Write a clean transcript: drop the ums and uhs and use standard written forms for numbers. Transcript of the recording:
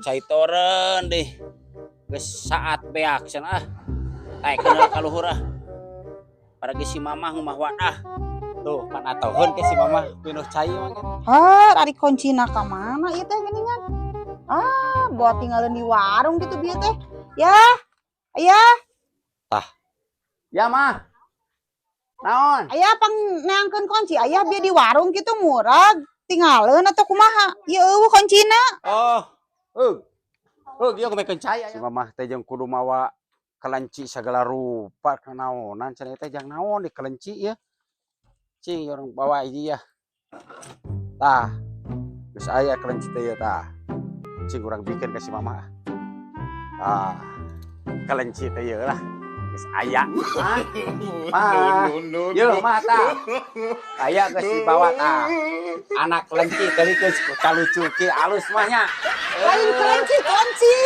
Cai toren deh. Geus saat beak cenah ah. Taekeun heula ka luhur ah. Paragi si Mamah ngumah wadah. Tuh, pan atoheun ke si Mamah pinuh cai mah kan. Har, ari kuncina ka mana ieu teh geuningan? Ah, buat tinggalin di warung gitu bieu teh. Ya. Ayah, Ya, Mah. Naon? Ayah pang neangkeun kunci ayah bieu di warung gitu murag. Tinggalin atau kumaha? Ieu euweuh kuncina. Oh. Heuh, ieu kumekeun cai. Si Mamah teh jeung kudu mawa kelenci segala rupa naonan cenah teh, jang naon di kelenci ya. Cing urang bawa hiji ya. Tah. Geus aya kelenci teh ya tah. Cing urang bikin ke si Mamah. Tah. Kelenci teh ieu lah. Geus aya. Mah. Mah. Yeuh mah tah. Aya geus dibawa tah. Anak kelenci teh geus kalucu ki alus mah nya. Lain kelenci, kunci.